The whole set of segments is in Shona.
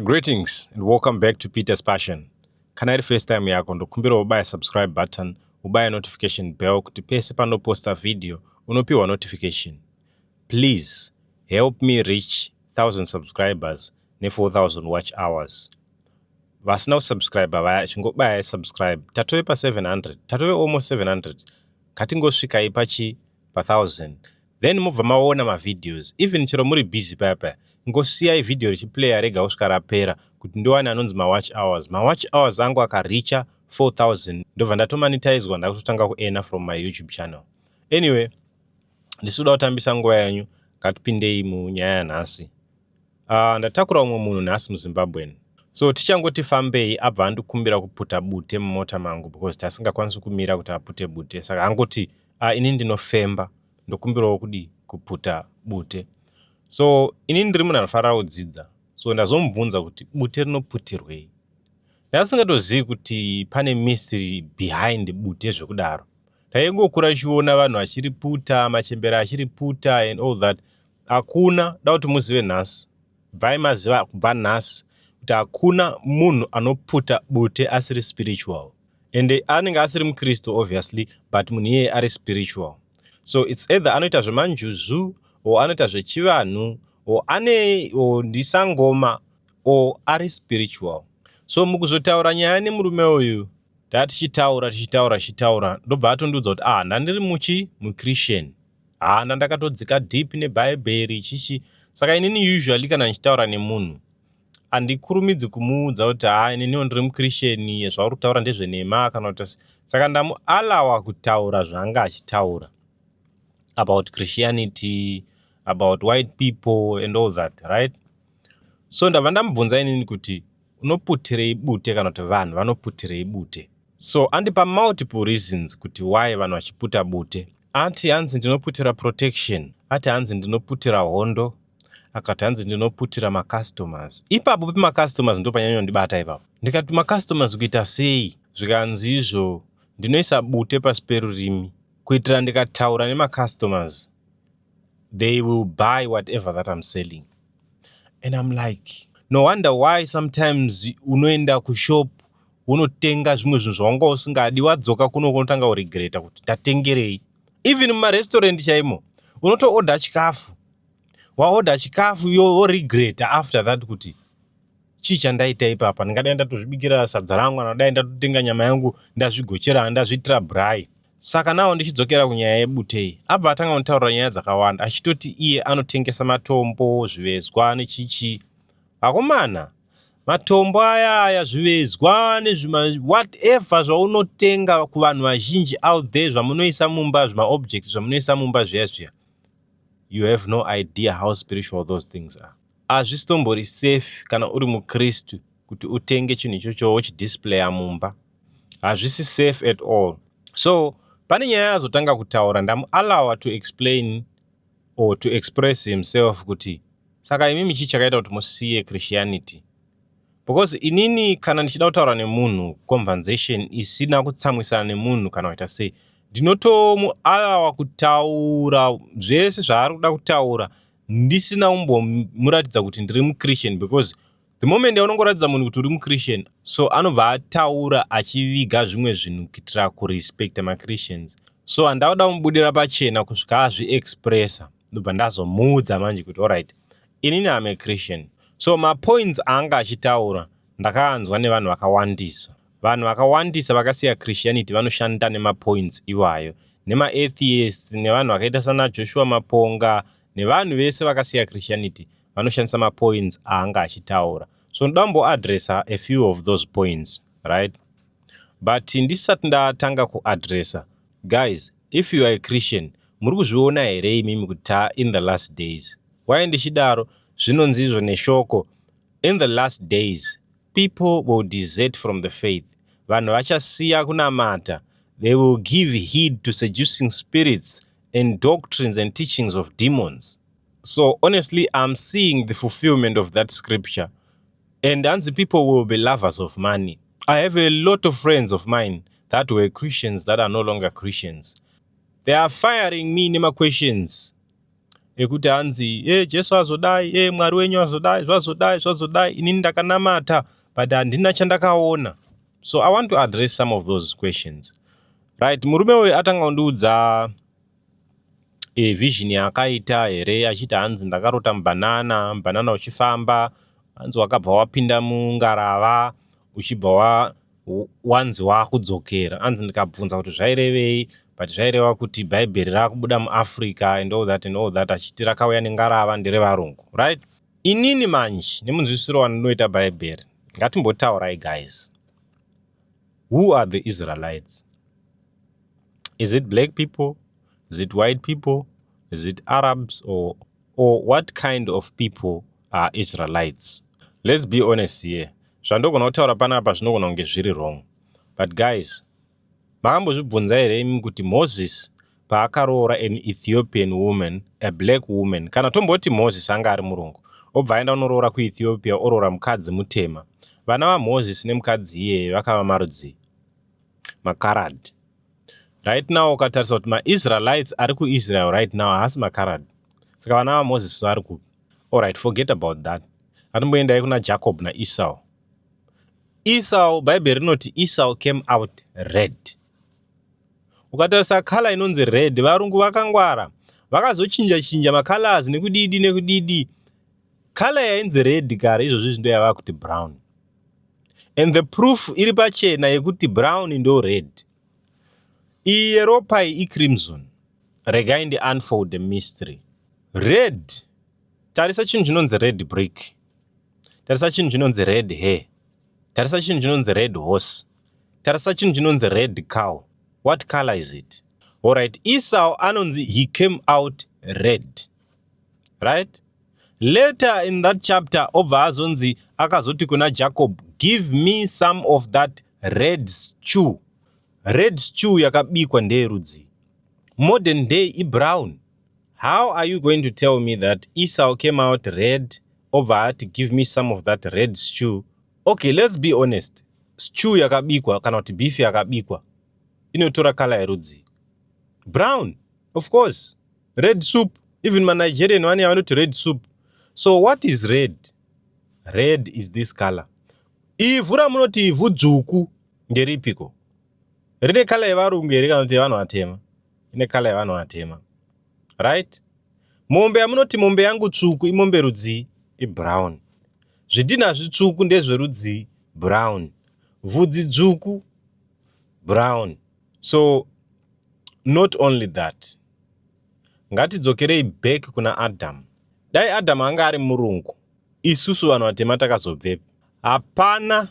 Greetings and welcome back to Peter's Passion. Kana iri first time yako, ndokumbira ubaya subscribe button, ubaya notification bell kuti pese panoposta video unopiwa notification. Please help me reach 1000 subscribers ne4000 watch hours. Vasina kusubscribe vaya, chingobaya subscribe. Tatove pa700, tatove almost 700. Ngatingosvikai pachi pa1000, then mobva maona mavideos. Even chero muri busy paya paya, ngosiyai vhidhiyo richiplaya rega kusvika rapera kuti ndiwane anonzi mawatch hours. Mawatch hours angu akaricha 4000, ndobva ndatomonetizwa, ndakutotanga kuearna from my YouTube channel. Anyway, ndisi kuda kutambisa nguva yenyu, ngatipindei munyaya yanhasi. Ndatakura umwe munhu nhasi muZimbabwen, so tichangoti fambei, abva andikumbira kuputa bute mumota mangu because tasingakwanisi kumira kuti apute bute. Saka angoti, "Ini ndinofemba, ndokumbirawo kudi kuputa bute." So inini ndiri munhu anofarira kudzidza, so ndazomubvunza kuti bute rinoputirwei. Ndasingatozivi kuti pane mystery behind bute zvekudaro. Taingokura tichiona vanhu vachiriputa, machembera achiriputa and all that. Hakuna da kuti muzive nhasi, bvai maziva kubva nhasi kuti hakuna munhu anoputa bute asiri spiritual, ende anenge asiri mukristu obviously, but munhu iyeye ari spiritual. So it's either anoita zvemanjuzu or anoita zvechivanhu or ane or ndisangoma or ari spiritual. So mukuzotaura nyaya nemurume uyu, ndatichitaura, tichitaura, tichitaura, ndobva atondiudza kuti, "Ah, ndandiri muchi muchristian, ha, ndandakatodzika deep nebhaibheri chichi." Saka inini usually kana ndichitaura nemunhu, handikurumidzi kumuudza kuti, "Ha, ininiwo ndiri muchristian, zvauri kutaura ndezvenhema," kana kuti. Saka ndamuallowa kutaura zvaanga achitaura about Christianity, about white people and all that, right? So ndabva ndamubvunza inini kuti unoputirei bute, kana kuti vanhu vanoputirei bute. So andipa multiple reasons kuti why vanhu vachiputa bute. Ati hanzi ndinoputira protection, ati hanzi ndinoputira hondo, akati hanzi ndinoputira macustomers. Ipapo pemacustomers ndo panyanyondibata ipapo. Ndikati, "Macustomers kuita sei?" Zvikanzi izvo, "Ndinoisa bute pasi perurimi kuitira ndikataura nemacustomers, they will buy whatever that I'm selling." And I'm like, no wonder why sometimes unoenda kushop, unotenga zvimwe zvinhu zvawanga usingadi, wadzoka kuno unotanga kuregreta kuti ndatengerei. Even mumarestaurant chaimo, unotoodha chikafu, waodha chikafu, woregreta after that kuti chii chandaita ipapa, ndingadai ndatozvibikira sadza rangu, kana dai ndatotenga nyama yangu, ndazvigochera, ndazviitira braai. Saka nawo ndichidzokera kunyaya yebutei, abva atanga kutaura nyaya dzakawanda achitoti iye anotengesa matombo, zvivezwa nechichi. Akomana, matombo aya aya, zvivezwa nezvima whatever zvaunotenga kuvanhu vazhinji out there, zvamunoisa mumba, zvimaobjects zvamunoisa mumba zviya zviya, you have no idea how spiritual those things are. Hazvisitombori safe kana uri mukristu kuti utenge chinhu ichocho wochidisplaya mumba. Hazvisi safe at all. So pane nyaya yazotanga kutaura, ndamuallowa to explain or to express himself kuti saka imimi chii chakaita kuti musiye Christianity? Because inini kana ndichida kutaura nemunhu conversation isina kutsamwisana nemunhu kana kuita sei, ndinotomuallowa kutaura zvese zvaari kuda kutaura ndisina kumbomuratidza kuti ndiri muchristian, because the moment yaunongoratidza munhu kuti uri muchristian, so anobva ataura achiviga zvimwe zvinhu kuitira kurespecta machristians. So handauda kumubudira pachena kusvika azviexpressa, ndobva ndazomuudza manje kuti, "Alright, inini am a Christian." So mapoints aanga achitaura ndakaanzwa nevanhu vakawandisa. Vanhu vakawandisa vakasiya Christianity vanoshanda nemapoints iwayo, nemaatheists, nevanhu vakaita sana Joshua Maponga, nevanhu vese vakasiya Christianity vanoshandisa mapoints aanga achitaura. So ndoda kumboaddressa a few of those points, right? But ndisati ndatanga kuaddressa, guys, if you are a Christian, muri kuzviona here imimi kuti ta in the last days? Why ndichidaro? Zvinonzi izvo neshoko, in the last days people will desert from the faith, vanhu vachasiya kunamata. They will give heed to seducing spirits and doctrines and teachings of demons. So honestly, I'm seeing the fulfillment of that scripture. And hanzi people will be lovers of money. I have a lot of friends of mine that were Christians that are no longer Christians. They are firing me nemaquestions. Ekuti hanzi Jesu azodai, Mwari wenyu azodai, zvazodai, zvazodai, inini ndakanamata but handina chandakaona. So I want to address some of those questions, right? Murume uyu atanga kundiudza vision yaakaita here, achiti hanzi ndakarota mubanana, mubanana uchifamba, hanzi wakabva wapinda mungarava, uchibva wanzi wakudzokera. Hanzi ndikabvunza kuti zvairevei, but zvaireva kuti Bhaibheri rakubuda muAfrica and all that and all that, achiti rakauya nengarava, nderevarungu, right? Inini manje, nemunzwisiro wandinoita Bhaibheri, ngatimbotaurai, guys. Who are the Israelites? Is it black people? Is it white people? Is it Arabs? Or what kind of people are Israelites? Let's be honest here. Zvandogona kutaura panapa zvinogona kunge zviri wrong, but guys, makambozvibvunza here imi kuti Moses paakaroora an Ethiopian woman, a black woman, kana tomboti Moses anga ari murungu, obva aenda unoroora kuEthiopia, oroora mukadzi mutema, vana vaMoses nemukadzi iyeye vakava marudzi? Makarad. Right now ukatarisa kuti maIsraelites ari kuIsrael right now haasi makarad, saka vana vaMoses vari kupi? Allright, forget about that. Atimboendai kuna Jacob naEsau. Esau, Bhaibheri rinoti Esau came out red. Ukatarisa colour inonzi red, varungu vakangwara, vakazochinja chinja macolors nekudidi nekudidi. Colour yainzi red kare, izvozvi ndo yava kuti brown, and the proof iri pachena yekuti brown ndo red. Iyi yeropa iyi icrimson. Regai ndi unfold the mystery. Red, tarisa chinhu chinonzi red brick, tarisa chinhu chinonzi red hair, tarisa chinhu chinonzi red horse, tarisa chinhu chinonzi red cow. What color is it? Allright, Esau anonzi he came out red, right? Later in that chapter obva azonzi akazoti kuna Jacob, "Give me some of that red stew." Red stew yakabikwa ndeyerudzi? Modern day ibrown. How are you going to tell me that Esau came out red, obva ati, "Give me some of that red stew"? Okay, let's be honest. Stew yakabikwa kana kuti beef yakabikwa inotora colour yerudzi? Brown, of course. Red soup, even maNigerian vane yavanoti red soup. So what is red? Red is this color. Ivhu ramunoti ivhu dzvuku nderipiko? Rine colour yevarungu here kana kuti yevanhu vatema? Ine colour yevanhu vatema, right? Mombe yamunoti mombe yangu tsvuku imombe rudzii? Ibrown. Zvidhina zvitsvuku ndezverudzii? Brown. Vhudzi dzvuku, brown. So not only that, ngatidzokerei back kuna Adam. Dai Adam anga ari murungu, isusu vanhu vatema takazobvepi? Hapana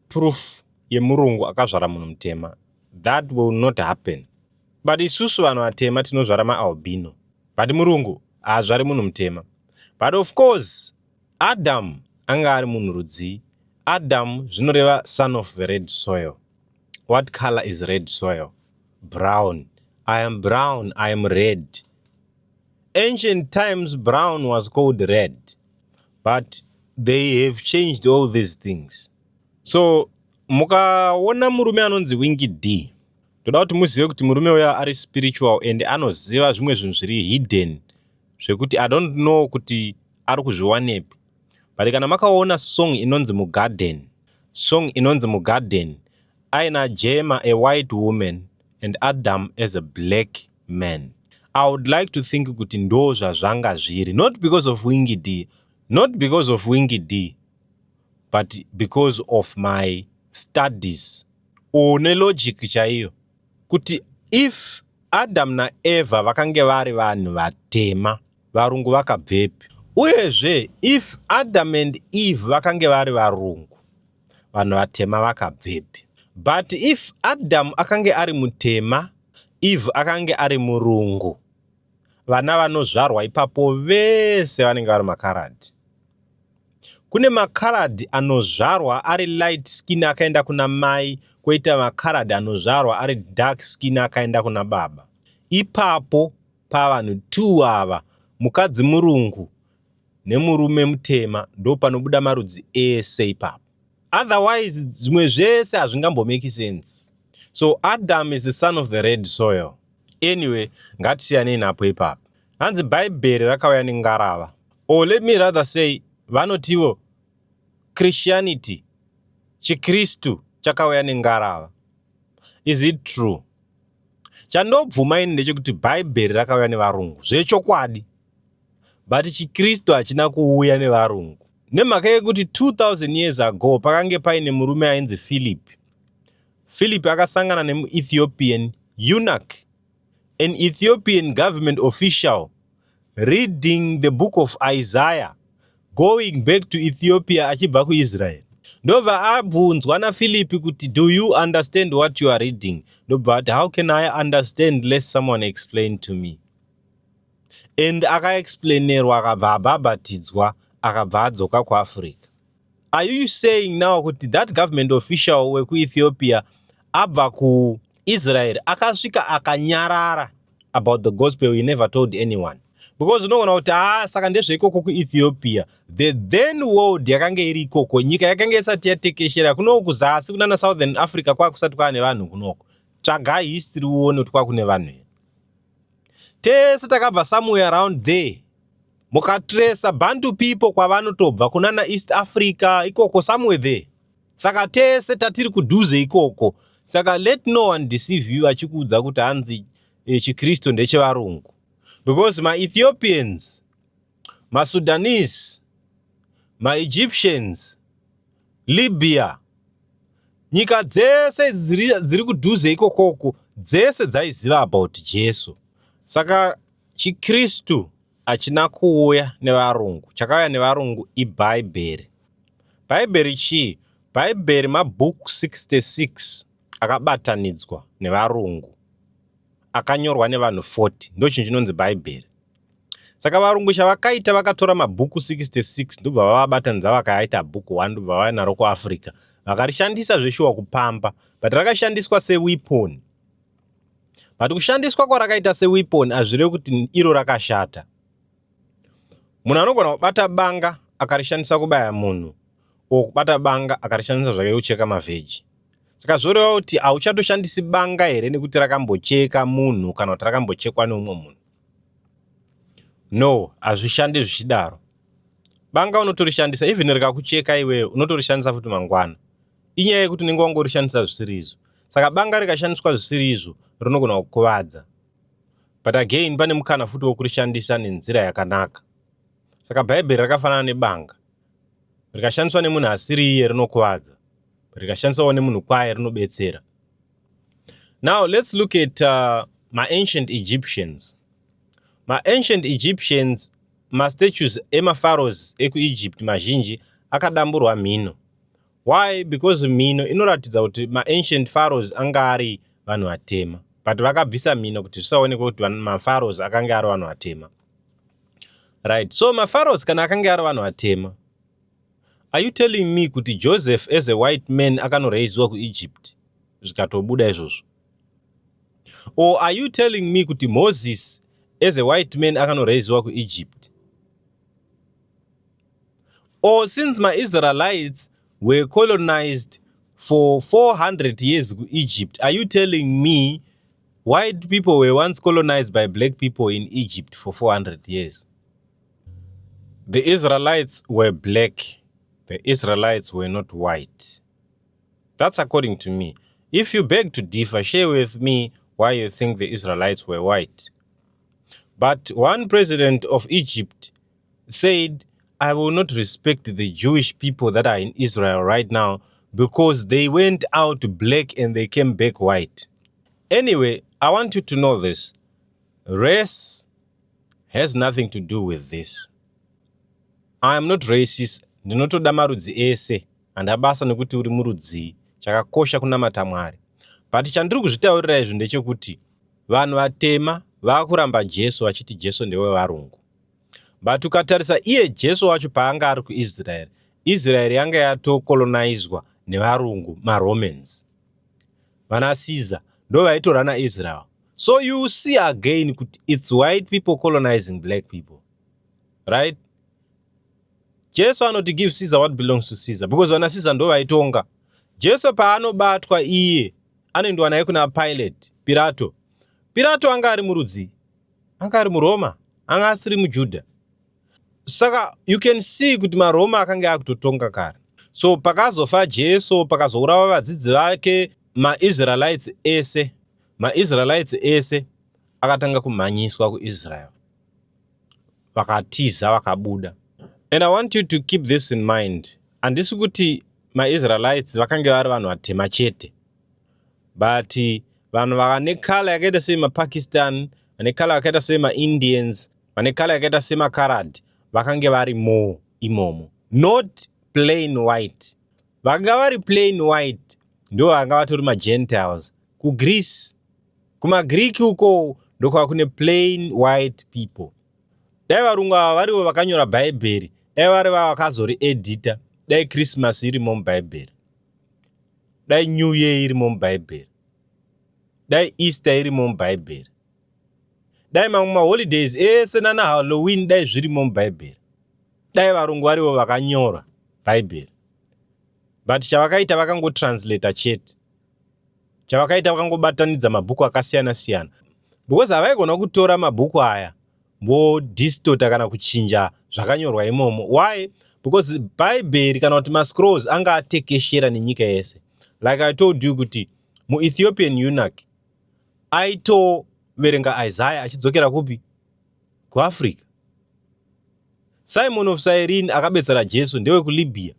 proof yemurungu akazvara munhu mutema. That will not happen. But isusu vanhu vatema tinozvara maalbino, but murungu haazvari munhu mutema. But of course, Adam anga ari munhu rudzii? Adam zvinoreva son of the red soil. What color is red soil? Brown. I am brown, I am red. Ancient times, brown was called red, but they have changed all these things. So mukaona murume anonzi Winky D, ndoda kuti muzive kuti murume uya ari spiritual and anoziva zvimwe zvinhu zviri hidden zvekuti I don't know kuti ari kuzviwanepi. But kana makaona song inonzi "Mugarden", song inonzi "Mugarden", aina Jema, a white woman, and Adam as a black man, I would like to think kuti ndo zvazvanga zviri, not because of Winky D, not because of Winky D, but because of my studies or nelogic chaiyo, kuti if Adam naEva vakange vari vanhu vatema, varungu vakabvepi? Uyezve, if Adam and Eve vakange vari varungu, vanhu vatema vakabvepi? But if Adam akange ari mutema, Eve akange ari murungu, vana vanozvarwa ipapo vese vanenge vari makaradhi. Kune makaradhi anozvarwa ari light skin akaenda kuna mai, kwoita makaradhi anozvarwa ari dark skin akaenda kuna baba. Ipapo pavanhu 2 ava, mukadzi murungu nemurume mutema, ndo panobuda marudzi ese ipapo. Otherwise zvimwe zvese hazvingambomeki sense. So Adam is the son of the red soil. Anyway, ngatisiyanei napo ipapo. Hanzi Bhaibheri rakauya nengarava. Or let me rather say, vanotivo Christianity, chiKristu chakauya nengarava. Is it true? Chandobvuma ini ndechekuti Bhaibheri rakauya nevarungu zvechokwadi, but chiKristu hachina kuuya nevarungu nemhaka yekuti 2000 years ago pakange paine murume ainzi Philip. Philip akasangana nemuEthiopian eunuch, an Ethiopian government official, reading the book of Isaiah, going back to Ethiopia achibva kuIsrael. Ndobva abvunzwa naPhilip kuti, "Do you understand what you are reading?" Ndobva ati, "How can I understand lest someone explain to me?" And akaexplainerwa, akabva abhabhatidzwa, akabva adzoka kuAfrica. Are you saying now kuti that government official wekuEthiopia abva kuIsrael akasvika akanyarara about the gospel? He never told anyone? Because unogona kuti, "Ah, saka ndezveikoko kuEthiopia." The then world yakanga iri ikoko, nyika yakanga isati yatekeshera kunoko kuzasi kunana Southern Africa, kwakusati kwava nevanhu kunoko. Tsvagai history uone kuti kwakune vanhu here. Tese takabva somewhere around there. Mukatresa Bantu people kwavanotobva kunana East Africa ikoko, somewhere there. Saka tese tatiri kudhuze ikoko. Saka let no one deceive you achikuudza kuti hanzi chiKristu ndechevarungu, because maEthiopians, maSudanese, maEgyptians, Libya, nyika dzese dziri kudhuze ikokoko dzese dzaiziva about Jesu. Saka chiKristu hachina kuuya nevarungu. Chakauya nevarungu iBhaibheri. Bhaibheri chii? Bhaibheri mabhuku 66 akabatanidzwa nevarungu, akanyorwa nevanhu 40. Ndo chinhu chinonzi Bhaibheri. Saka varungu chavakaita, vakatora mabhuku 66, ndobva vavabatanidza, vakaita bhuku 1, ndobva vauya naro kuAfrica, vakarishandisa zveshuwa kupamba, but rakashandiswa seweapon. But kushandiswa kwarakaita seweapon hazvirevi kuti iro rakashata. Munhu anogona kubata banga akarishandisa kubaya munhu, o kubata banga akarishandisa zvake kucheka mavheji. Saka zvoreva kuti hauchatoshandisi banga here nekuti rakambocheka munhu kana kuti rakambochekwa neumwe munhu? No, hazvishandi zvichidaro. Banga unotorishandisa, even rikakucheka iwewe unotorishandisa futi mangwana. Inyaya yekuti unenge wangorishandisa zvisiri izvo. Saka banga rikashandiswa zvisiri izvo rinogona kukuvadza, but again pane mukana futi wekurishandisa nenzira yakanaka. Saka Bhaibheri rakafanana nebanga. Rikashandiswa nemunhu asiri iye rinokuvadza, rikashandiswawo nemunhu kwaye rinobetsera. Now let's look at maancient Egyptians. Maancient Egyptians, mastatues emapharaohs ekuEgypt mazhinji akadamburwa mhino. Why? Because mhino inoratidza kuti maancient pharaohs anga ari vanhu vatema, but vakabvisa mhino kuti zvisaonekwe kuti mapharaohs akanga ari vanhu vatema, right? So mapharaohs kana akanga ari vanhu vatema, are you telling me kuti Joseph as a white man akanoraiswa kuEgypt zvikatobuda izvozvo? Or are you telling me kuti Moses as a white man akanoraiswa kuEgypt? Or since maIsraelites were colonized for 400 years kuEgypt, are you telling me white people were once colonized by black people in Egypt for 400 years? The Israelites were black. The Israelites were not white. That's according to me. If you beg to differ, share with me why you think the Israelites were white. But one president of Egypt said, "I will not respect the Jewish people that are in Israel right now because they went out black and they came back white." Anyway, I want you to know this. Race has nothing to do with this. I am not racist. Ndinotoda marudzi ese, handina basa nekuti uri murudzii. Chakakosha kunamata Mwari. But chandiri kuzvitaurira izvo ndechekuti vanhu vatema vaakuramba Jesu vachiti Jesu ndewevarungu. But ukatarisa iye Jesu wacho paanga ari kuIsraeri, Israeri yanga yatokolonizwa nevarungu, maRomans. Vana Caesar ndo vaitora naIsrael. So you see again kuti it's white people colonizing black people, right? Jesu anoti, "Give Caesar what belongs to Caesar," because vana Caesar ndo vaitonga. Jesu paanobatwa iye anoendwa naye kuna Pilate, Pirato. Pirato anga ari murudzi? Anga ari muRoma. Anga asiri muJudha. Saka you can see kuti maRoma akanga akutotonga kare. So pakazofa Jesu, pakazourawa vadzidzi vake, maIsraelites ese, maIsraelites ese akatanga kumhanyiswa kuIsrael. Vakatiza, vakabuda. And I want you to keep this in mind. Handisi kuti maIsraelites vakange vari vanhu vatema chete, but vanhu vane colour yakaita semaPakistan, vane colour yakaita semaIndians, vane colour yakaita semakarad, vakange varimo imomo. Not plain white. Vanga vari plain white ndo vanga vatori maGentiles. KuGreece, kumaGreek uko, ndokwava kune plain white people. Dai varungu ava varivo vakanyora Bhaibheri, dai vari vavakazoriedita, dai Christmas irimo muBhaibheri, dai New Year irimo muBhaibheri, dai Easter irimo muBhaibheri, dai mamwe maholidays ese nana Halloween dai zvirimo muBhaibheri, dai varungu varivo vakanyora Bhaibheri. But chavakaita, vakangotranslata chete. Chavakaita, vakangobatanidza mabhuku akasiyana siyana, because havaigona kutora mabhuku aya vodistota kana kuchinja zvakanyorwa imomo. Why? Because Bhaibheri kana kuti mascrolls anga atekeshera nenyika yese. Like I told you kuti muEthiopian eunuch aitoverenga Isaiah achidzokera kupi? KuAfrica. Simon of Cyrene akabetsera Jesu ndewekuLibya.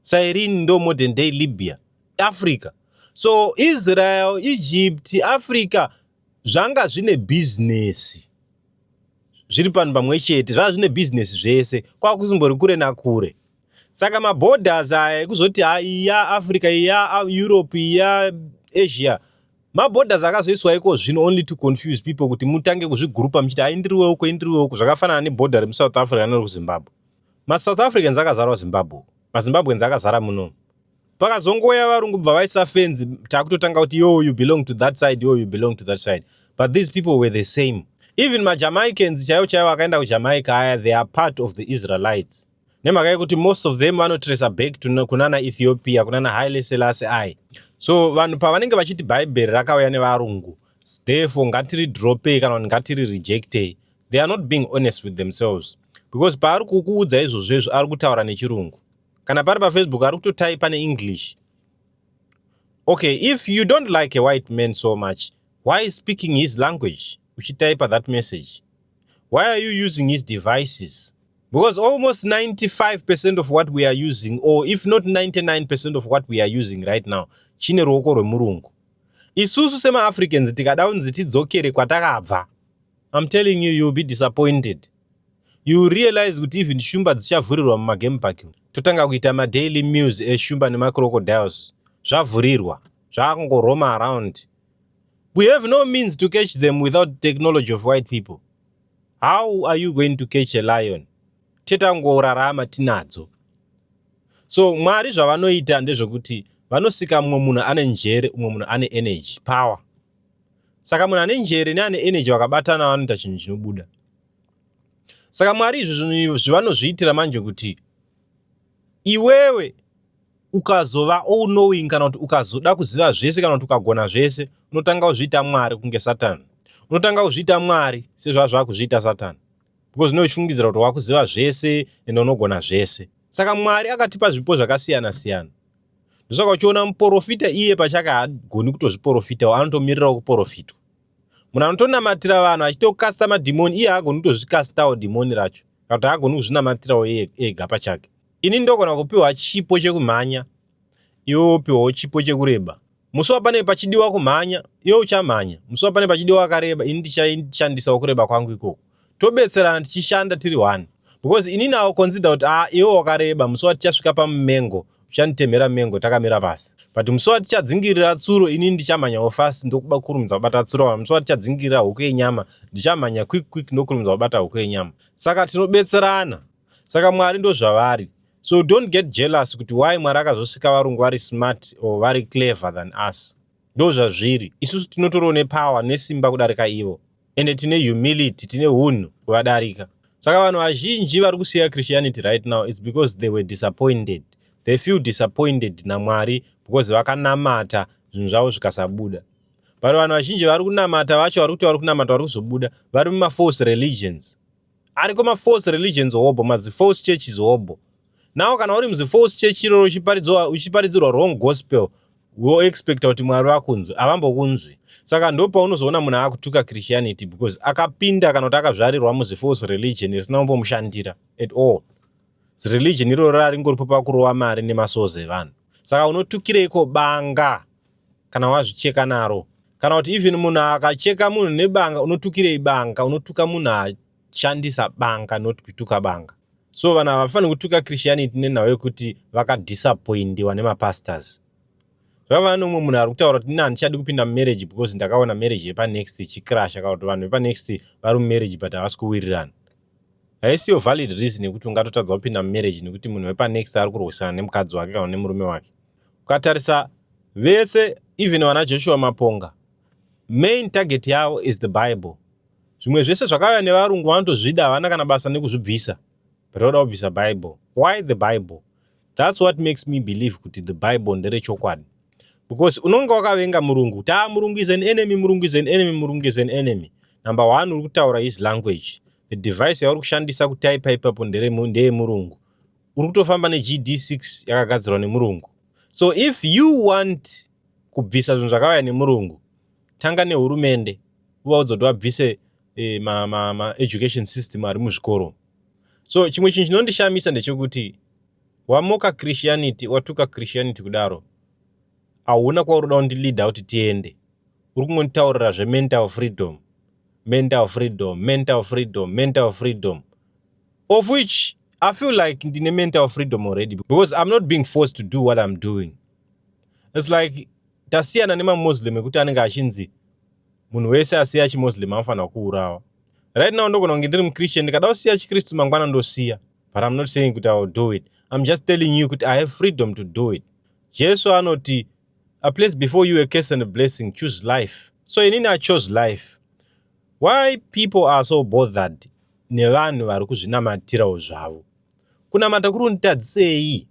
Cyrene ndo modern day Libya, Africa. So Israel, Egypt, Africa zvanga zvine bhizinesi zviri panhu pamwe chete, zvanga zvine bhizinesi zvese, kwakusimbori kure nakure. Saka maborders aya ekuzoti ha, iya Africa, iya Europe, iya Asia, maborders akazoiswa iko zvino only to confuse people, kuti mutange kuzvigurupa muchiti, "Hai, ndiriwe uko, indiriwe uko." Zvakafanana nebhodha remuSouth Africa nerekuZimbabwe. MaSouth Africans akazara Zimbabwe, maZimbabweans akazara muno. Pakazongouya varungu, bva vaisa fenzi, takutotanga kuti, "Yo, you belong to that side, yo, you belong to that side." But these people were the same. Even maJamaicans chaivo chaivo akaenda kuJamaica aya, they are part of the Israelites, nemhaka yekuti most of them vanotresa back to kunana Ethiopia, kunana Haile Selassie I. So vanhu pavanenge vachiti Bhaibheri rakauya nevarungu, therefore ngatiridropei kana kuti ngatirirejectei, they are not being honest with themselves, because paari kukuudza izvozvo izvo, ari kutaura nechirungu. Kana pari paFacebook, ari kutotaipa neEnglish. Okay, if you don't like a white man so much, why speaking his language uchitaipa that message? Why are you using his devices? Because almost 95% of what we are using, or if not 99% of what we are using right now, chine ruoko rwemurungu. Isusu semaAfricans tikada kunzi tidzokere kwatakabva, I'm telling you, you'll be disappointed. You realize kuti even shumba dzichavhurirwa mumagame park, totanga kuita madaily meals eshumba nemacrocodiles. Zvavhurirwa, zvakungoroma around. We have no means to catch them without technology of white people. How are you going to catch a lion? Tetangorarama tinadzo. So Mwari zvavanoita ndezvekuti vanosika mumwe munhu ane njere, umwe munhu ane energy, power. Saka munhu ane njere neane energy vakabatana, vanoita chinhu chinobuda. Saka Mwari izvi zvinhu zvavanozviitira manje kuti iwewe ukazova all knowing, kana kuti ukazoda kuziva zvese, kana kuti ukagona zvese, unotanga kuzviita Mwari kunge Satani. Unotanga kuzviita Mwari sezvazva kuzviita Satani, because unenge uchifungidzira kuti wakuziva zvese ende unogona zvese. Saka Mwari akatipa zvipo zvakasiyana siyana. Ndosaka uchiona muprofita iye pachake haagoni kutozviprofitawo, anotomirirawo kuprofitwa. Munhu anotonamatira vanhu achitokasta madhimoni, iye haagoni kutozvikastawo dhimoni racho, kana kuti haagoni kuzvinamatirawo iye ega pachake. Ini ndogona kupiwa chipo chekumhanya, iwe wopiwawo chipo chekureba. Musi wapanenge pachidiwa kumhanya, iwe uchamhanya. Musi wapanenge pachidiwa akareba, ini ndichashandisawo kureba kwangu ikoko. Tobetserana tichishanda tiri one, because inini awo consider kuti, ah, iwe wakareba, musi watichasvika pamumengo uchanditemhera mengo takamira pasi. But musi watichadzingirira tsuro, inini ndichamhanyawo fast, ndokukurumidza kubata tsuro. Musi watichadzingirira huku yenyama, ndichamhanya quick quick, ndokurumidza kubata huku yenyama. Saka tinobetserana. Saka Mwari ndozvavari. So don't get jealous kuti why Mwari akazosika varungu vari smart or vari clever than us. Ndo zvazviri. Isusu tinotoriwo nepower nesimba kudarika ivo, ende tine humility, tine unhu kuvadarika. Saka vanhu vazhinji vari kusiya Christianity right now, it's because they were disappointed. They feel disappointed naMwari because vakanamata, zvinhu zvavo zvikasabuda. But vanhu vazhinji vari kunamata vacho, vari kuti vari kunamata, vari kuzobuda vari mumafalse religions. Ariko mafalse religions hobo, mazifalse churches hobo. Now kana uri muzifalse church iroro, uchiparidzirwa wrong gospel, woexpecta kuti Mwari vakunzwi? Havambokunzwi. Saka ndo paunozoona munhu akutuka Christianity, because akapinda kana kuti akazvarirwa muzifalse religion risina kumbomushandira at all. Zireligion iroro raringoripo pakurova mari nemasozi evanhu. Saka unotukireiko banga kana wazvicheka naro? Kana kuti even munhu akacheka munhu nebanga, unotukirei banga? Unotuka munhu ashandisa banga, not kutuka banga. So vanhu havafaniri kutuka Christianity nenhau yekuti vakadisappointiwa nemapastors. Zvakava nomumwe munhu ari kutaura kuti, "Ina handichadi kupinda mumarriage because ndakaona marriage yepanext ichicrasha," kana kuti vanhu vepanext vari mumarriage but havasi kuwirirana. Haisiyo valid reason yekuti ungatotadza kupinda mumarriage nekuti munhu wepanext ari kurwisana nemukadzi wake kana nemurume wake. Ukatarisa vese, even vana Joshua Maponga, main target yavo is the Bible. Zvimwe zvese zvakauya nevarungu vanotozvida, havana kana basa nekuzvibvisa, but voda kubvisa Bible. Why the Bible? That's what makes me believe kuti the Bible nderechokwadi, because unonge wakavenga murungu kuti, "Ah, murungu is an enemy, murungu is an enemy, murungu is an enemy." Number one, uri kutaura his language. The device yauri kushandisa kutaipa ipapo ndeyemurungu. Uri kutofamba neGD6 yakagadzirwa nemurungu. So if you want kubvisa zvinhu zvakauya nemurungu, tanga nehurumende, uvaudza kuti vabvise maeducation system ari muzvikoro. So chimwe chinhu chinondishamisa ndechekuti wamoka Christianity, watuka Christianity kudaro, hauna kwauri kuda kundileada kuti tiende. Uri kungonditaurira zvemental freedom, mental freedom, mental freedom, mental freedom, of which I feel like ndine mental freedom already, because I'm not being forced to do what I'm doing. It's like tasiyana nemamuslim ekuti anenge achinzi munhu wese asiya chimuslim anofanira kuurawa. Right now ndogona kunge ndiri muchristian, ndikada kusiya chikristu mangwana ndosiya, but I'm not saying kuti I will do it. I'm just telling you kuti I have freedom to do it. Jesu anoti, "I place before you a curse and a blessing. Choose life." So inini I chose life. Why people are so bothered nevanhu vari kuzvinamatirawo zvavo? Kunamata kuri kunditadzisei?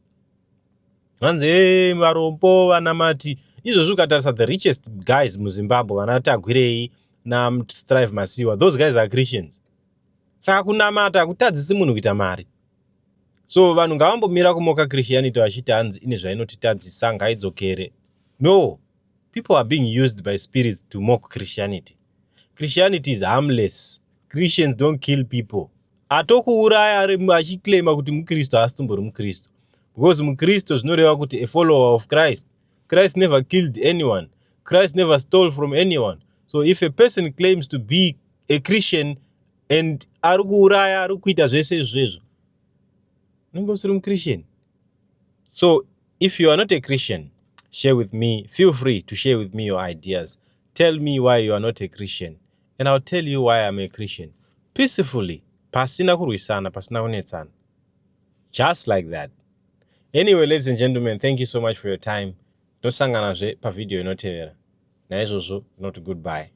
Vanzi e varombo vanamati. Izvozvi ukatarisa the richest guys muZimbabwe, vana Tagwirei naStrive Masiyiwa, those guys are Christians. Saka kunamata hakutadzisi munhu kuita mari. So vanhu ngavambomira kumoka Christianity vachiti hanzi ine zvainotitadzisa, ngaidzokere. No, people are being used by spirits to mock Christianity. Christianity is harmless. Christians don't kill people. Atokuuraya achiclaima kuti mukristu haasi tombori mukristu, because mukristu zvinoreva kuti a follower of Christ. Christ never killed anyone. Christ never stole from anyone. So if a person claims to be a Christian and ari kuuraya, ari kuita zvese izvezvo, unenge usiri muchristian. So if you are not a Christian, share with me. Feel free to share with me your ideas. Tell me why you are not a Christian and I'll tell you why I'm a Christian, peacefully, pasina kurwisana, pasina kunetsana, just like that. Anyway, ladies and gentlemen, thank you so much for your time. Tosanganazve pavhidhiyo inotevera. Naizvozvo, not goodbye.